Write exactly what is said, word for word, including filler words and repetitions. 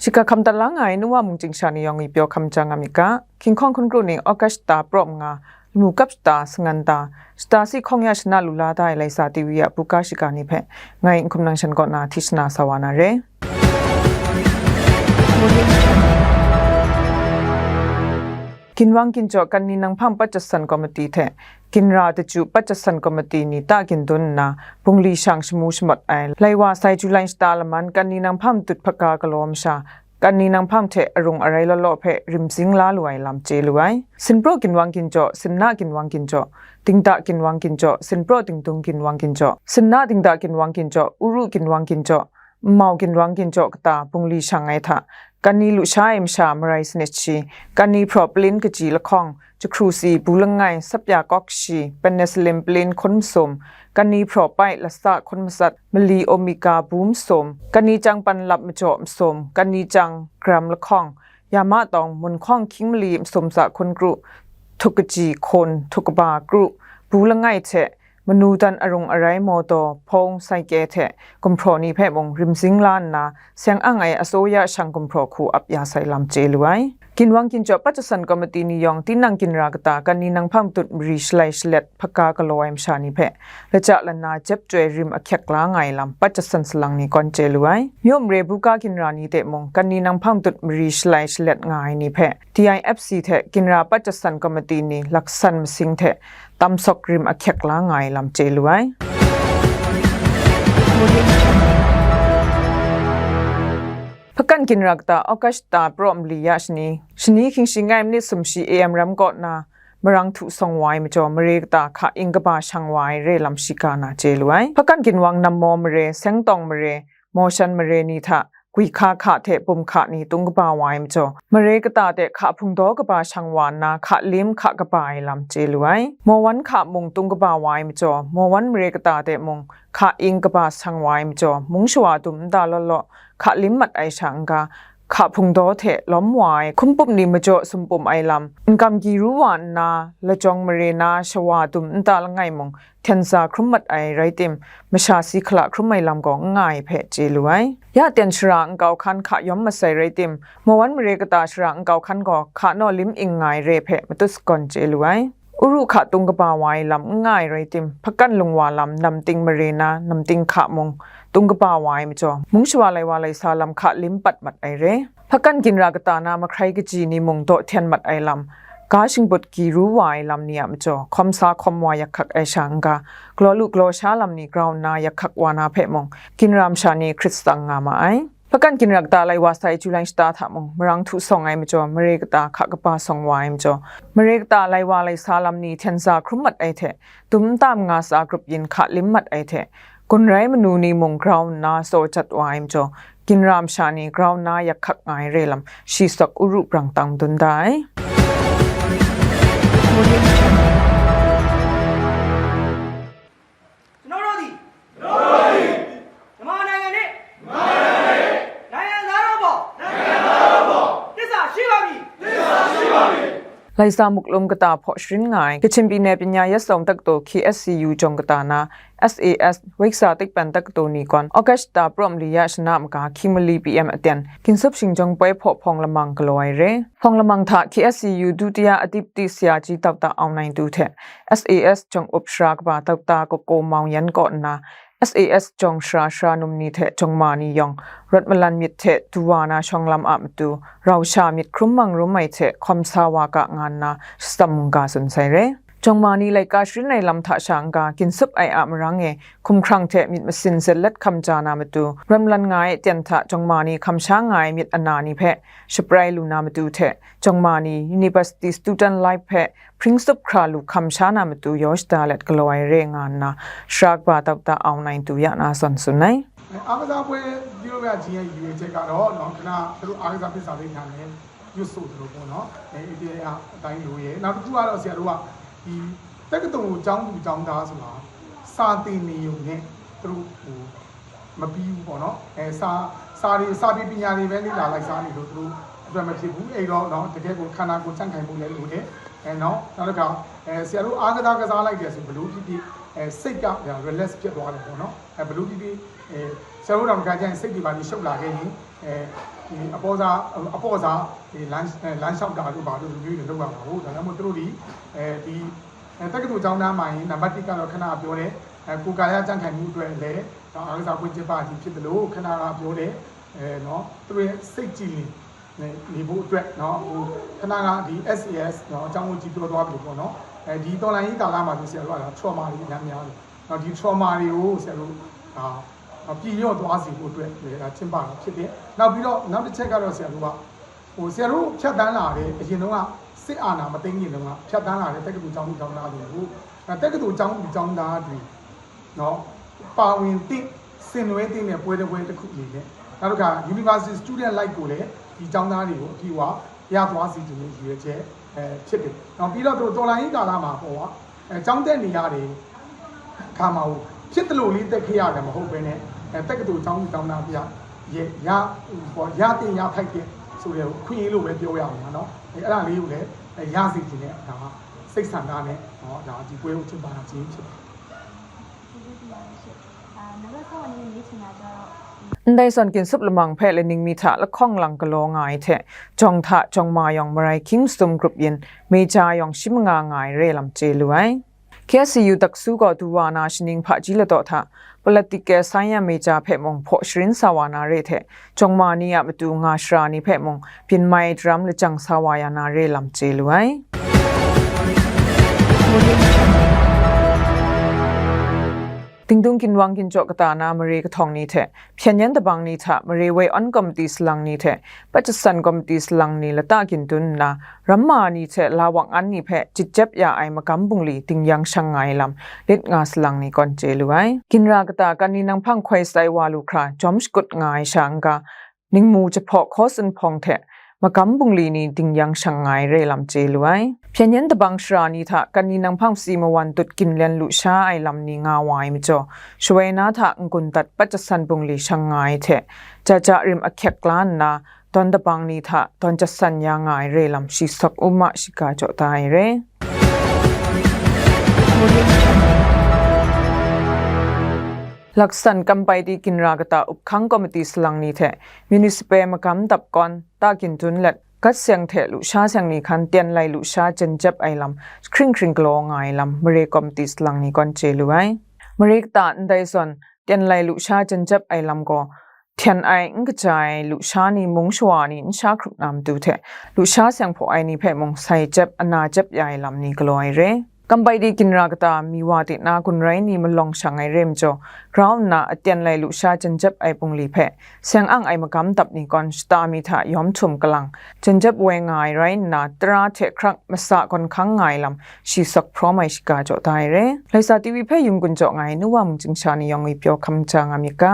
Shika hkam dat la nga ai nu wa mungchying sha ni yawng ngwi pyaw hkam jang nga myit ga, King Hkawng hkun kru ni August shata prawm nga, lamu kap shata sangan ta, shata si hkawng ya shana lu la da ai Laisa T V a buga shiga ni hpe, ngai Nhkum Nang Shan kaw na hti shana sa wa na re. Ginwang Ginjaw Kanni Nanghpang Patjasan Komiti hte Ginra Daju Patjasan Komiti ni ta gindun nna, bungli shang shamu shamawt ai, lai wa sai July shata laman Kanni Nanghpang Dut hpaga galaw masha, Kanni Nanghpang hte arung arai law law hpe rimzing la lu ai lam chye lu ai. Sinpraw Ginwang Ginjaw, Sinna Ginwang Ginjaw, Dingda Ginwang Ginjaw, Sinpraw Dingdung Ginwang Ginjaw, Sinna Dingda Ginwang Ginjaw, Uru Ginwang Ginjaw, Nmau Ginwang Ginjaw kata bungli shang ai hta, Kanni lusha ai masha marai sanit shi, Kanni hpraw palin kaji lahkawng, jahkru si bu langai, sapya kawk shi, penicillin palin hkun masum, Kanni hpraw pai lasa hkun matsat, mali omega bu masum, Kanni chyang pan lap majaw masum, Kanni chyang gram lahkawng, yama tawng, munhkawng hkying mali masum tsa hkun kru, htuk kaji hkun, htuk kaba kru, bu langai hte, manu dan arung arai mawtaw, hpawng, saike hte gumhpraw ni hpe mung rimzing la nna, seng ang ai asoya shang gumhpraw hku ap ya sai lam chye lu ai. Ginwang Ginjaw Patjasan Komiti ni yawng tinang ginra kata Kanni Nanghpang Dut mari shalai shalet hpaga galaw ai masha ni hpe, laja lana jep chyoi rim ahkyek la nga ai lam Patjasan salang ni kawn chye lu ai. Myaw mare buga ginra ni hte mung Kanni Nanghpang Dut mari shalai shalet nga ai ni hpe, D I F C hte Ginra Patjasan Komiti ni laksan masing hte tamsawk rim ahkyek la nga ai lam chye lu ai. Hpakan Ginra kata August shata praw mali ya shani, shani hkying shi ngai minit sumshi A M ram kaw na, marang htu sawng wa ai majaw, mare kata hka ing kaba shang wa ai re lam shiga na chye lu ai. Hpakan Ginwang Nammaw mare, Sengtawng mare, Mawshan mare ni hta, gwi hka hka hte bum hka ni tung kaba wa ai majaw, mare kata de hka hpungdaw kaba shang wa nna, hka lim hka kaba ai lam chye lu ai. Mawan hka mung tung kaba wa ai majaw, Mawan mare kata de mung hka ing kaba shang wa ai majaw, mung shawa dum nta law law, hka lim mat ai sha n-ga, hka hpungdaw hte lawm wa ai hkun pup ni majaw sumpum ai lam, n-gam gyi ru wa nna, lajawng mare na shawa dum nta langai mung, hten sa hkrum mat ai rai tim, masha si hkala hkrum ai lam gaw n nga ai hpe chye lu ai. Ya ten shara nkau hkan hka yawm masai rai tim, Mawan mare kata shara nkau hkan gaw hka naw lim ing nga ai re hpe matut sagawn chye lu ai. Uru hka tung kaba wa ai lam n nga ai rai tim, hpakan lungwa lam namting mare na namting hka mung tung kaba wa ai majaw, mung shawa lai wa lai sa lam hka lim pat mat ai re. Hpakan Ginra kata na mahkrai kaji ni mung daw hten mat ai lam, ga shingput gyi ru wa ai lam ni a majaw, hkawm sa hkawm wa yak hkak ai sha n-ga, galaw lu galaw sha lam ni grau nna yak hkak wa na hpe mung, Ginra masha ni hkrit tsang nga ma ai. Hpakan Ginra kata lai wa sai July shata hta mung, marang htu sawng ai majaw, mare kata hka kaba sawng wa ai majaw, mare kata lai wa lai sa lam ni hten sa hkrum mat ai hte, dum nta manga sa grup yin hka lim mat ai hte, gun rai manu ni mung grau nna tsaw jat wa ai majaw, Ginra masha ni grau nna yak hkak nga ai re lam, shi sawk Uru brang tang dun da ai. ကျွန်တော်တို့သည် ကျွန်တော်တို့သည် မြန်မာနိုင်ငံနှင့် နိုင်ငံသားတို့အပေါ် နိုင်ငံသားတို့အပေါ် သစ္စာရှိပါမည်။ သစ္စာရှိပါမည်။ Laisa Muklum kata hpaw sharin nga ai, Kachinပြည်နယ် ပညာရပ်စုံတက္ကသိုလ် K S C U jawng kata na, S A S, Weksa Tikpan Taktun ni gawn, August shata praw mali ya shana maga hkying mali P M aten, Ginsup Shingjawng Poi hpaw hpawng lamang galaw ai re. Hpawng lamang hta K S C U Dutiya Adhipati Sayaji Doctor Aung Naing Tu hte, S A S jawng up sara kaba Doctor Koko Maung Yan kaw nna, S A S jawng sara sara num ni hte jawng ma ni yawng, rawt malan myit hte du wa na shawng lam a matu, rau sha myit hkrum mang rum ai hte hkawm sa wa ga nga nna, shatsam mungga tsun sai re. Jawng ma ni laika sharin ai lam hta sha n-ga, Ginsup ai a marang e, hkumhkrang hte myit masin zet let hkam ja na matu, rawt malan nga ai aten hta jawng ma ni hkam sha nga ai myit ana ni hpe shaprai lu na matu hte, jawng ma ni University Student Life hpe hpring tsup hkra lu hkam sha na matu yaw shada let galaw ai re nga nna, sara kaba Doctor Aung Naing Tu ya na zawn tsun ai. အဲအားကစားပွဲပြုလုပ်ရခြင်းရဲ့ရည်ရွယ်ချက်ကတော့နော်ခဏသူတို့အားကစားပစ်စာလိပ်ညာနဲ့ညွှတ်ဆိုသလိုပေါ့နော်အဲအတေအတိုင်းလိုရဲ့နောက်တစ်ခုကတော့ဆရာတို့ကဒီတက္ကသိုလ်ကျောင်းသူကျောင်းသားဆိုတာစာသင်နေရုံနဲ့သူတို့ဟိုမပြီးဘူးပေါ့နော်အဲစာစာတွေစာပေပညာတွေပဲလေ့လာလိုက်စားနေလို့သူတို့အတွက်မဖြစ်ဘူးအဲ့တော့နော်တကယ်ကိုခန္ဓာကိုယ်ချန်ခိုင်မှုလည်းလိုတယ်အဲနော်နောက်တစ်ခါအဲဆရာတို့အားကစားကစားလိုက်တယ်ဆိုဘယ်လိုဖြစ်ဖြစ်အဲစိတ်က relax ဖြစ်သွားတယ်ပေါ့နော်အဲဘယ်လိုဖြစ်ဖြစ်အဲဆရာတို့တောင်တခါကျရင်စိတ်တွေပါနေရှုပ်လာခဲ့ရင်အဲ ဒီအပေါ်စားအပေါ်စားဒီလမ်းအဲလမ်းလျှောက်တာတို့ဘာတို့လူမျိုးတွေလောက်ရမှာဟုတ်ဒါကြောင့်မို့သူတို့ဒီအဲဒီအဲတက္ကသိုလ်ကျောင်းသားမှရင်နံပါတ်တစ်ကတော့ခဏပြောတဲ့အဲကိုယ်ကာယကြံ့ခိုင်မှုအတွက်လည်းတော့အားကစားပွဲကျင်းပခြင်းဖြစ်သလိုခဏကပြောတဲ့အဲနော်သူတို့ရဲ့စိတ်ကြည်လင်နေနေဖို့အတွက်နော်ဟိုခဏကဒီ S A S နော်အကြောင်းကိုကြည့်ပြောသွားပြီပေါ့နော်အဲဒီတော်လိုင်းရေးကာလမှာဒီဆရာတို့က trauma တွေအများများတယ်နော်ဒီ trauma တွေကိုဆရာတို့အာပြည်လျော့သွားစေဖို့အတွက်လည်းဒါကျင်းပတာဖြစ်တယ်နောက်ပြီးတော့နောက်တစ်ချက်ကတော့ဆရာတို့ကဟိုဆရာတို့ဖြတ်တန်းလာတဲ့အရင်တုန်းကစစ်အာဏာမသိမ်းခင်တုန်းကဖြတ်တန်းလာတဲ့တက္ကသိုလ်ကျောင်းသူကျောင်းသားတွေကိုအဲတက္ကသိုလ်ကျောင်းသူကျောင်းသားတွေနော်ပါဝင်သင့်ဆင်နွှဲသင့်တဲ့ပွဲတစ်ပွဲတစ်ခုအနေနဲ့နောက်တစ်ခါ University Student Life ကိုလည်းဒီကျောင်းသားတွေကိုအပြည့်အဝရသွားစေချင်တဲ့ရည်ရွယ်ချက်အဲဖြစ်တယ်နော်ပြီးတော့သူတို့တော်လိုင်းရေးကာလမှာပေါ့ကွာအဲကျောင်းတက်နေရတယ်ခါမှာဟိုဖြစ်သလိုလေးတက်ခဲ့ရတယ်မဟုတ်ဘဲနဲ့အဲတက္ကသိုလ်ကျောင်းသူကျောင်းသားပြရဲ့ရဟိုရတင်ရထိုက်တဲ့ဆိုတဲ့ခွင့်အရေးလို့ပဲပြောရမှာနော်အဲအဲ့ဒါလေးကိုလည်းရစေချင်တဲ့ဒါစိတ်ဆန္ဒနဲ့နော်ဒါဒီပွဲကိုကျင်းပတာခြင်းဖြစ်ပါတယ် Ndai zawn ginsup lamang hpe laning mi hta lahkawng lang galaw nga ai hte, jawng hta jawng ma yawng marai hkying masum grup yin, meja yawng shi manga nga ai re lam chye lu ai. K S C U daksu gaw du wa na shaning hpaji ladaw hta, political science meja hpe mung hpaw sharin sa wa na re hte, jawng ma ni a matu nga shara ni hpe mung byin mai daram lajang sa wa ya na re lam chye lu ai. Dingdung ginwang ginjaw kata na mare kahtawng ni hte, hpyen yan dabang ni hta mare woi awn komiti salang ni hte, pat jasan komiti salang ni lata gindun nna, ramma ni hte lawak an ni hpe jitjep ya ai magam bungli dingyang shang nga ai lam, lit nga salang ni kawn chye lu ai. Ginra kata kan ni nanghpang hkoi sai wa lu hkra jawm shakut nga ai sha n-ga, ningmu jahpaw hkaw sinhpawng hte magam bungli ni dingyang shang nga ai re lam chye lu ai. Hpyen yan dabang shara ni hta kan ni nanghpang si mawan dut ginlen lusha ai lam ni nga wa ai majaw, shawai na hta n-gun dat pat jasan bungli shang nga ai hte, ja ja rim ahkyek la nna, dawn dabang ni hta dawn jasan ya nga ai re lam shi sawk u ma shiga jaw da ai re. Laksan Kampaidi ginra kata up hkang komiti salang ni hte municipal magam dap kawn ta gindun let gat seng hte lusha seng ni hkan tyen lai lusha jen jep ai lam hkring hkring galaw nga ai lam mare komiti salang ni kawn chye lu ai. Mare kata ndai zawn tyen lai lusha jen jep ai lam gaw, hten ai, n kaja ai lusha ni mung shawa ni n sha hkrup na matu hte, lusha seng hpaw ai ni hpe mung sai jep, ana jep ya ai lam ni galaw ai re. Kampaidi ginra kata mi wa de na gun rai ni malawng shang ai re majaw, grau nna aten lai lusha jen jep ai bungli hpe, seng ang ai magam dap ni kawn shata mi hta yawm htum kalang, jen jep woi nga ai rai nna, tara hte hkrak masa gawn hkang nga ai lam, shi sawk hprawm ai shiga jaw da ai re. Laisa T V hpe yung gun jaw nga ai nu wa mungchying sha ni yawng ngwi pyaw hkam ja nga myit ga.